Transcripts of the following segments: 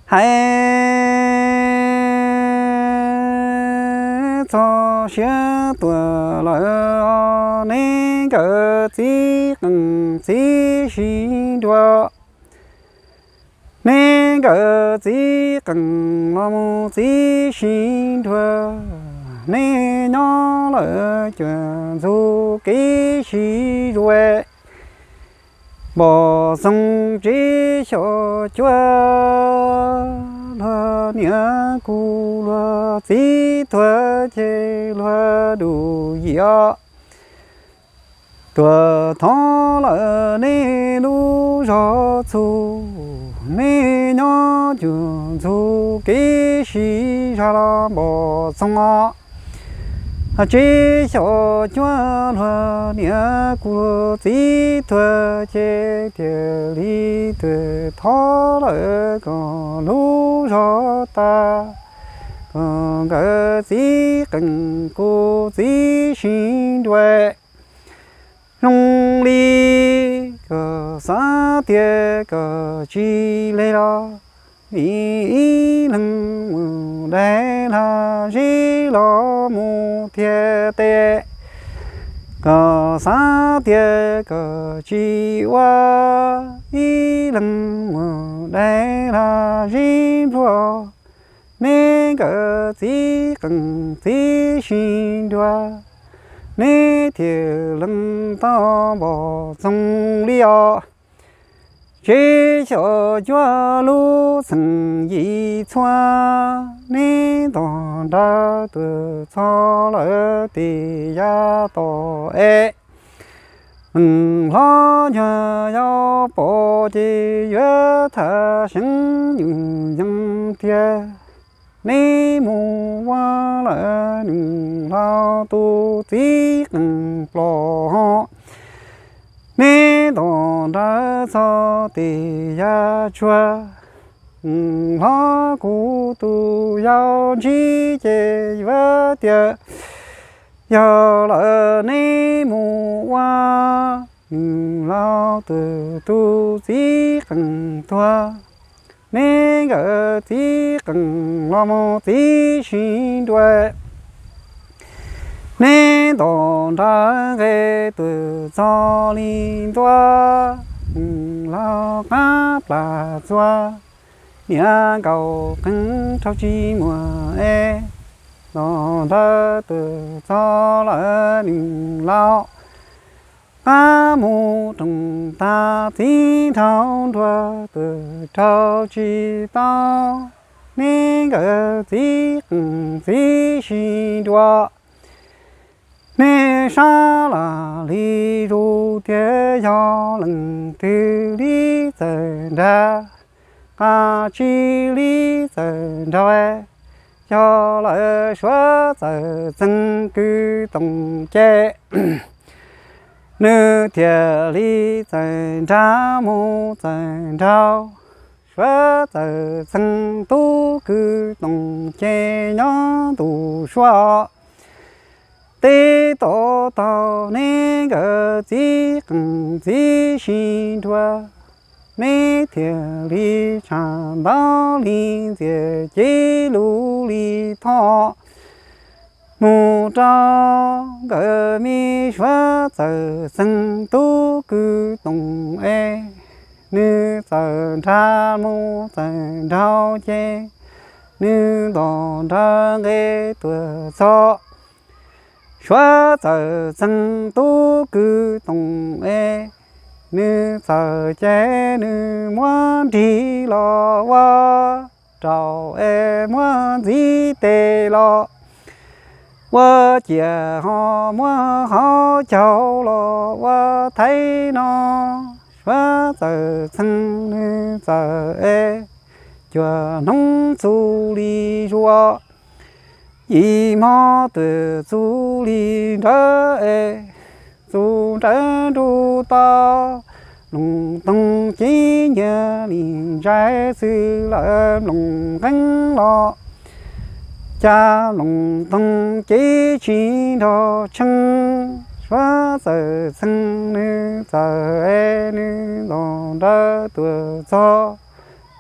Hais txog siab tuag lawm, neb nkawd txiv qees txiv sib nrua. Neb nkawd txiv qees los mus txiv sib nrua, neb nyob lawm cuag ntxhua kev sib zuav. Npom txoog tsib xyoos cuaj luag niam kuv luag txiv tuag ces luag dub yim os. Tuag thov lawm neb lub zos txhua, neb nyob cuag ntxhua kev sib zog los npom txoog os. Tsib xyoos cuaj luag niam kuv luag txiv tuag ces thiaj li tuag thov lawm kom lub zos tas, kom nkawd txiv qees kuv txiv sib nrua. Zoo li koj xav tias koj tsis leg los, ib leeg mus dai lag zeb los mus thiab tes. Koj xav tias koj tsis ua, ib leeg mus dai lag zeb npluag. Neb nkawd txiv qees txiv sib nrua, neb thiaj lees tau npom txoog li os. Tsib xyoos cuaj lub xeem yim txhua, neb nto nrawv tuag txog lawm tes yav tom es. Neeg hlob nyuag yau pom ces yuav tham seev yus yees tiag. Neb mus ua lawm neeg laus tus txiv qees plom ho, neb nto nrawv txog tes yav tsuag. Neeg hlob kuv tus yau ntsib ces yuav tias yog lawm neb mus ua neeg laus tus txiv qees tuag. Neb nkawd txiv qees los mus txiv sib nrua. Neb nto nrawv nqe tuag txog li ntua, neeg laus qab plas txua, niam nkaus qees rau tsis muaj es. Nto nrawv tuag txog lawm neeg laus, qab mus roos tag txiv nraug nruas tuag rau tsis tau. Neb nkawd txiv qees txiv sib nrua, neb sab lam li zus tias yog leej twg li txawm nrag, qab tsis li txawm nraug. Yog lawm suav txawm txeeg kwv toom ces, nws thiaj li txawm nrag mus txawm nraug. Suav txawm txeeg tub kwv toom ces nyob ntu suav os. Teb tom tau neb nkawd txiv qees txiv sib nrua, neb thiaj li tshaj ntawd li ntxias cev lus li thov. Mus rau nkawd me suav txawm txeeg tub kwv toom es, nws txawm nrag mus txawm nraug ces, nws nto nrawv nqe tuag txog. Suav txawm txeeg tub kwv toom es, nws txawm ces nws muab nrig los ua rau es muab ntxiv tes los ua ciam ho muab hauv caug los ua thaib no. Suav txawm txeeg nws txawm es cuag hnub txuj li zuav, yim hmo twm txuj li nrawv es, txuj nrawv nruj to, mloog toog cev nyias li ntsais xwb lawm mloog nqeeb los, cas mloog toog cev tsis nrog tsheej. Suav txawm txeeg nws txawm es nws nto nrawv tuag txog,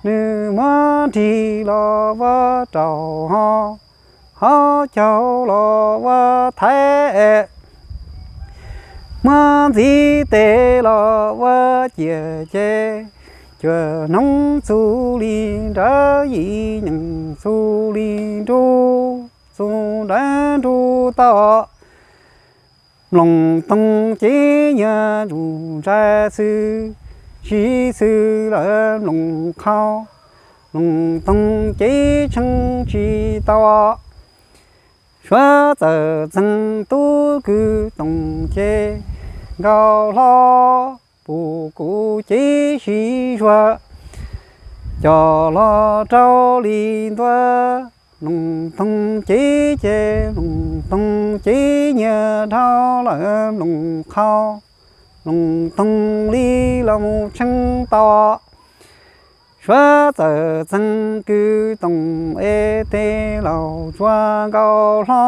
nws muab Muab nrig los ua raus ho, ho caug los ua thaiv, muab ntxiv tes los ua ciam ces, cuaj hnub txuj li nrawv, yim neej txuj li nruj, txuj nrawv nruj tau. Mloog toog cev nyias ntsum ntsais xwb, siv xwb lawm mloog qhau, mloog toog cev tsheej tsis tau. Suav txawm txeeg tub kwv Toom ces, nkaus hlo pum kuv cev siv zuag, coj los rau li ntua. Mloog toog cev ces mloog toog cev nyias dhau lawm mloog qhau, mloog toog li los mus tsheej tau. Suav txawm txeeg kwv Toom es tes laus tsuag nkaus hlo,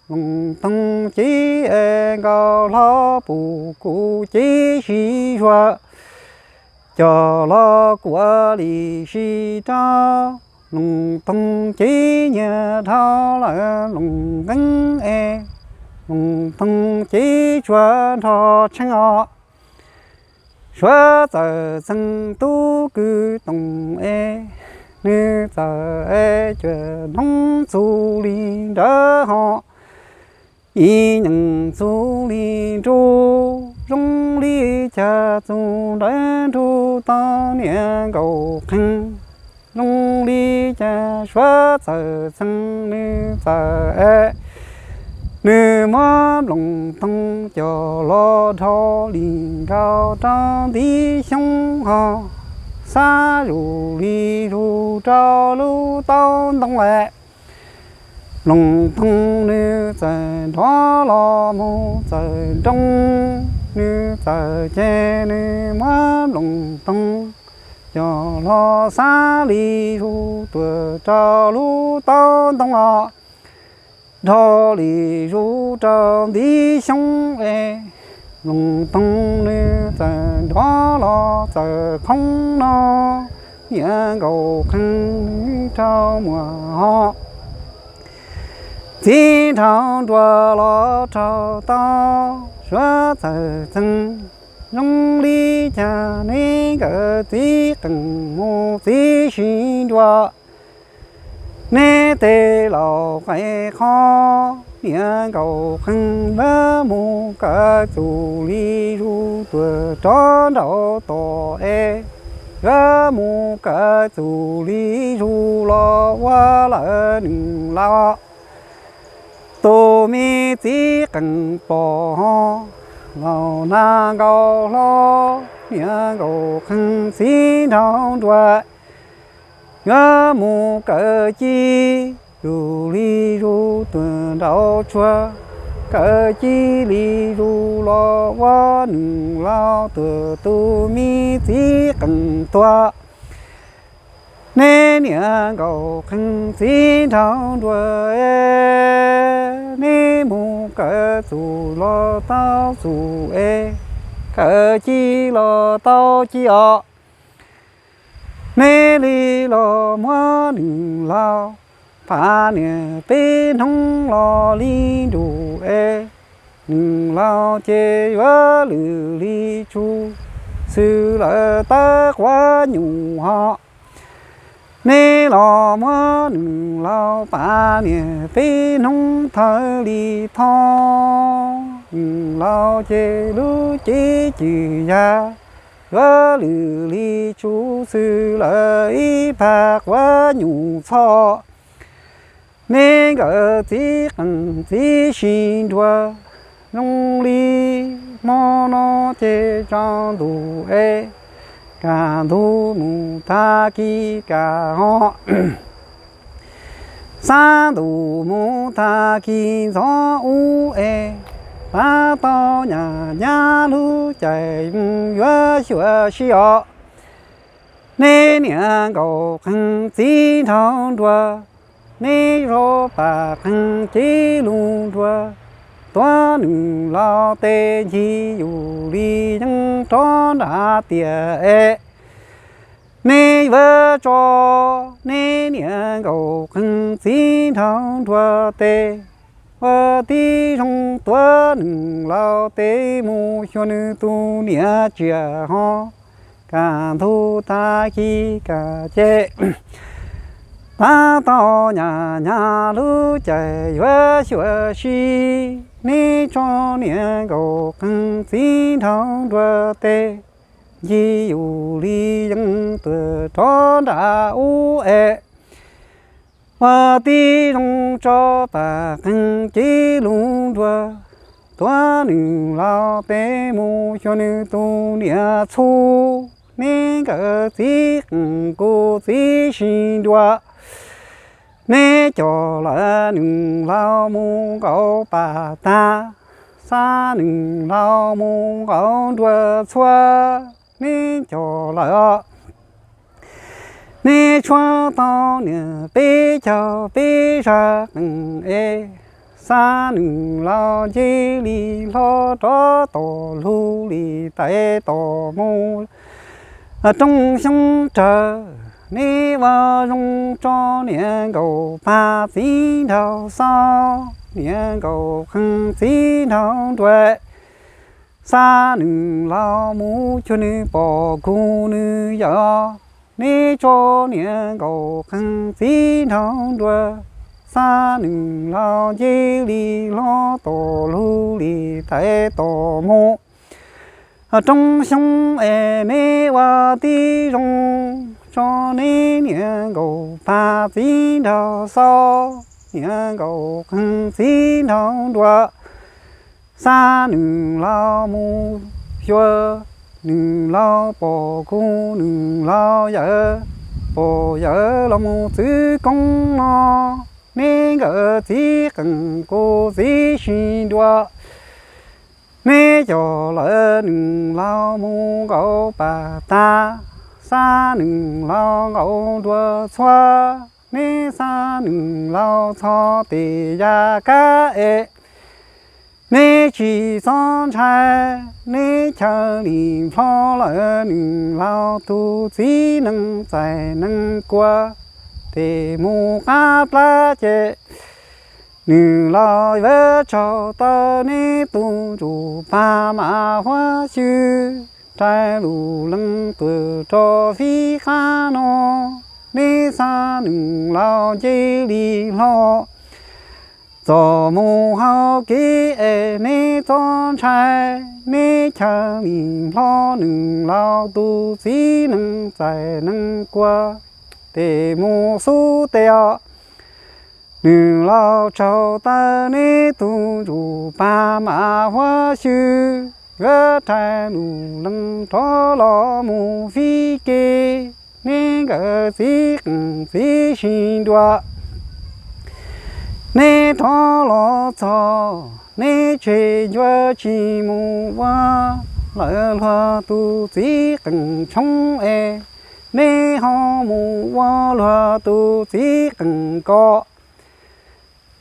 mloog toog cev es nkaus hlo pum kuv cev siv zuag, coj los kuav li siv rau. Mloog toog cev nyias dhau lawm mloog nkeeb es, mloog toog cev tsuag nrho tsheej os. Suav txawm txeeg tub kwv Toom es, nws txawm es cuaj hnub txuj li nrawv ho, yim neej txuj li nruj, zoo li cas txuj nrawv nruj tau niam nkaus qheeg. Zoo li cas Suav txawm txeeg nws txawm es, nws muab nploos toog coj los dhau li nkaus rau ntiv xyoob ho, xab zus li zus rau lub taub ntoo es. Nploos toog nws txawm nrov los mus txawm nroo, nws txawm ces nws muab nploos toog coj los xab li zus tuaj rau lub taub ntoo os, dhau li zus rau ntiv xyoob es. Nploos toog nws txawm nrov los txawm khoob no, niam nkaus qheeg nws rau muag ho, txiv nraug nruas los raug tau. Suav txawm txeeg, zoo li cas neb nkawd txiv qeej mus txiv sib nruas, neb tej laus qe qho, niam nkaus qheeg yuav mus kawm txuj li zus tuaj rov nraud tom es, yuav mus kawm txuj li zus los ua lawm nws laus. Tus me txiv qeej pom ho, laus nag nkaus hlo, niam nkaus qheeg txiv nraug nruas, yuav mus kawm ci, zus li zus tuaj nraud tsuag, kawm ci li zus los ua nws laus tuag tus me txiv qeej tuag. Neb niam nkaus qheeg txiv nraug nruas, neb mus kawm txuj los tau txuj es, kawm ci los tau ci os. Neb li los muab nws laus pam niam peb hnub los li nruj es, nws laus ces yuav lwm li tsuj xwb lawm tawb quav nyuj ho. Neb los muab nws laus pam niam peb hnub thawj li thoj, nws laus ces lub cev cwj yag yuav lwm li tsuj xwb lawm ib pab quav nyuj txhoj. Neb nkawd txiv qeej txiv sib nruas, zoo li hmo no ces tsaus ntuj es, kaj ntug mus tag kis kaj ho, xab ntuj mus tag kis ntxov ub es, pab tau nyab nyab lub caij yuav xyuam sib os. Neb niam nkaus qheeg txiv nraug nruas, neb zaub pam qheeg cev lug nruas, tuav nws laus tej ncig yus li yeeb rov nram tiaj es. Neb yuav tso neb niam nkaum qees txiv nraug nruas tes, ua tib zoo tuav nws laus tes mus xyuas nws tus niam tsiaj ho. Kaj ntug tag kis kaj ces tab tom nyas nyas lub caij yuav xyuas si, neb tso niam nkaum qees txiv nraug nruas tes, ncig yus li yeej tuaj rov nram ub es, ua tib zoo tso tas qees cev lus nruas, tuav nws laus tes mus xyuas nws tus niam txhu. Neb nkawd txiv qees kuj txiv sib nruas, neb coj lawm nws laus mus nkaum pas tag, xa nws laus mus nkaum nruas txhua. Neb coj lawm os, neb tshuab tau niam peb caug peb zaj qees es, xa nws laus nce li hlo rov tom lug li tais tom mus roob xyoob rawg. Neb ua zoo tso niam nkaum pas txiv nraug xo, niam nkaum qees txiv nraug nruas, xa nws laus mus cuag nws pom kug nws yawm, neb tso niam nkaum qees txiv nraug nruas, xa nws laus nce li hlo tom lug li tais tom mus roob xyoob es, neb ua tib zoo tso neb niam nkaum pas txiv nraug xo, niam nkaum qees txiv nraug nruas, xa nws laus mus xyuas nws laus pom kug nws laus yawm, pom yawm los mus txwv koob no. Neb nkawd txiv qees kuj txiv sib nruas, neb coj lawm nws laus mus nkaum pas tag, xa nws laus nkaum nruas txhua. Neb xa nws laus txog tes ya kab es, neb tsis txhob ntshai, neb chaw li nplho lawm nws laus tus txiv nees txais nees kua. Tes mus qab plab ces nws laus yuav tsaug taw neb tus ntsuj pag mam huab xyw, rais lus leej twg rau fib qab no. Neb xa nws laus nce li hlo txog mus hauv kev es, neb txhob ntshai, neb chaw li nplho nws laus tus txiv nees txais nees kua. Tes mus xub tes os, nws laus tsaug taw neb tus ntsuj pag mam huab xyw, yuav rais lus leej rov los mus fib kev. Neb nkawd txiv qees txiv sib nruas, neb rov los txog, neb tseg ncua tsis mus ua lawm luag tus txiv qees tshoob es, neb ho mus ua luag tus txiv qees ko.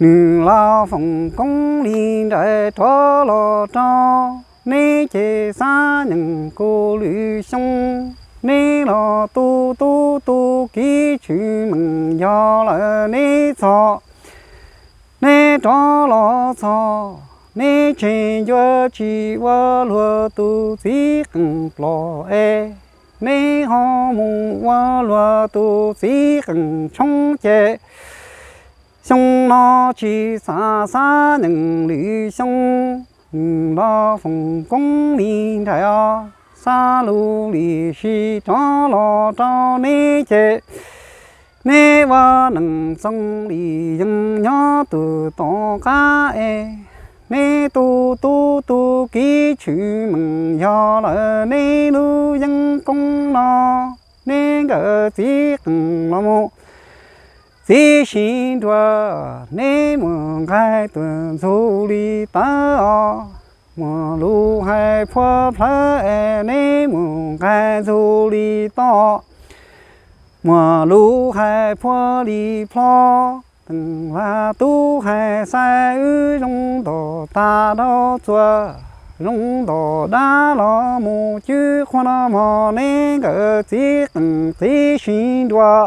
Nws laus foom koob li nraim rov los rau, neb ces xab nyeem kuv lwm xyoo, neb los tu tub tu kiv tshwm meem yog lawm neb txog. Neb rov los txog, neb tseg ncua tsis ua luag tus txiv qees plom es, neb ho mus ua luag tus txiv qees tshoob ces, xyoo no tsis xav xab nyeem lwm xyoo. Nws laus foom koob li nraim os, xab lus lim sim rov los rau neb ces, neb ua neej txoos li yeej nyob tus tom qab es, neb tu tub tu kiv tshwm meem yog lawm neb lub yeeb koob no. Neb nkawd txiv qees los mus txiv sib nruas, neb muaj nqaij tuaj ntxug li tawv os, muaj lus hais phuab plhawv es, neb muaj nqaij ntxug li toj, muaj lus hais phuab li plho. Teem vaj tub hais xaib wb zoo ntaus tag rau txuas, Zoo nto dab los mus cwb qhov no mog, neb nkawd txiv qeej txiv si dua.